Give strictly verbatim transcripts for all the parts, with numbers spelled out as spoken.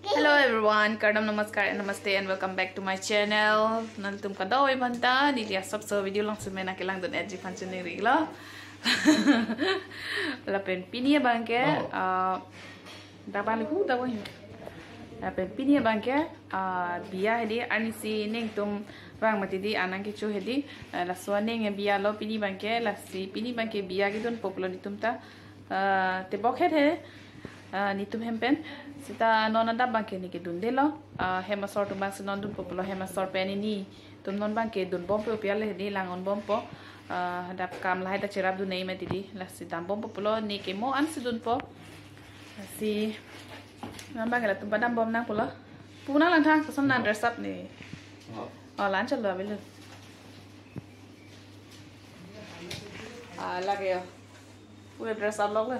Hello everyone, kardom, namaskar and namaste and welcome back to my channel. Nanglitum kadokave aphanta neli asapso video langsun mena kelang dun edji phan chuningri lo. Lapen pini abangke, Oh. ah, dabang lihu dabang hi. Lapen pini abangke, ah, biya hedi, arnisi ningtum vang mati di anang kecho hedi, ah, laso aning biya lo pini abangke, lasi pini abangke biya kedunpo pulo netum ta. Ah, tebok het he, ah, netum hem pen. Seta non adap abangke ne kedunde lo. Ah, hem asor atum abangsi non dunpo pulo, hem asor pen netum non abangke dunbompo pu ale hedi, lang-onbompo. Ah, adap kam lahai ta cherap dun nei mati di. Lasi dambompo pulo, ne kemo ansi dunpo. Lasi non abangke latum padambom nang pulo. Pu nang langtha, koson nang dress up ne. Oh. Oh, lan chalo avelo. Ah, lake yo. Pura dress up lok le.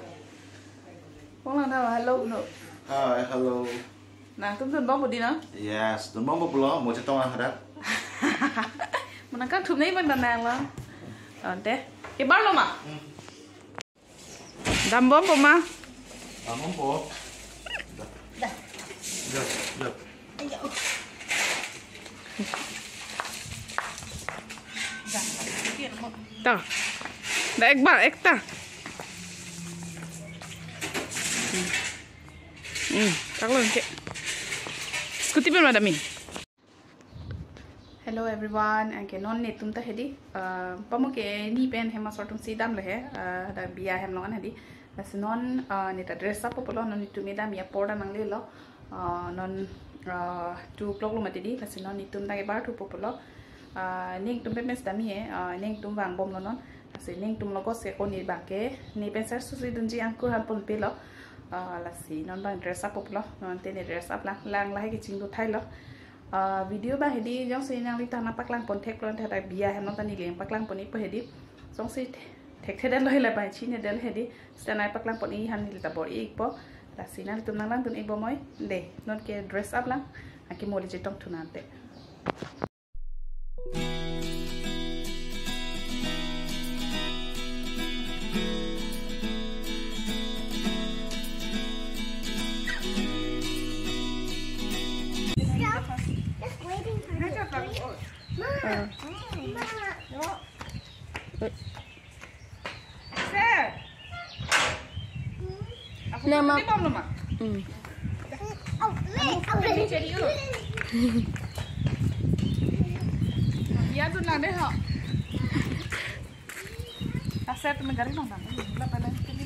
Kong lang tha, hello no. Hi, hello. Nangtum dunbompo di na? Yes, dunbompo pulo, mo chetong ah hadak. Mo nangkangthum nei bang dan nang lo. Ante. Kebar lo ma? Hmm. Dambompo ma? Dambompo. Dah. Dah, dah. Ta. Da ek bar, ek ta. Hmm. Hmm, tak lo ke. Scooty pen madam in. Hello everyone, anke non netum ta hedi, ah, pamo ke ne pen hem asor atumsi dam le he, ah, dak biya hem along an hedi. Lasi non, ah, ne ta dress up pulo, non netum edam apor ta nanglelo. Ah, non, ah, two o'clock lo mati di, lasi non netum ta kebar thupo pulo. Ah, ningtum pen pen sitame he, ah, ningtum vangbom lo non. Lasi ningtum lo kose ko ne abangke, ne pen ser susi dunji angkur han ponpe lo. Ah, lasi non abang dress up pulo, non te ne dress up lang, lang lahai kechingdun thai lo. Ah, video abang hedi jongsi nanglitum nangpaklang pon thek lo, thek biya hem along ta neli nangpaklang pon-ikpo hedi. Jongsi thek, thekthedet lo hela abang chinidet hedi. Seta nangpaklang pon-i han neli ta bor-ikpo. Lasi nanglitum nanglang dun-ik bomnoi. De, non ke dress up lang. Anke mo le chetong thu nang te. Just waiting for the drink. Mom, Mom. Ne, ma. Hmm. Oh, wait, oh, wait. Ya, tu nang deh, ho. Aset tu gari nang nang. Lah, pada kali.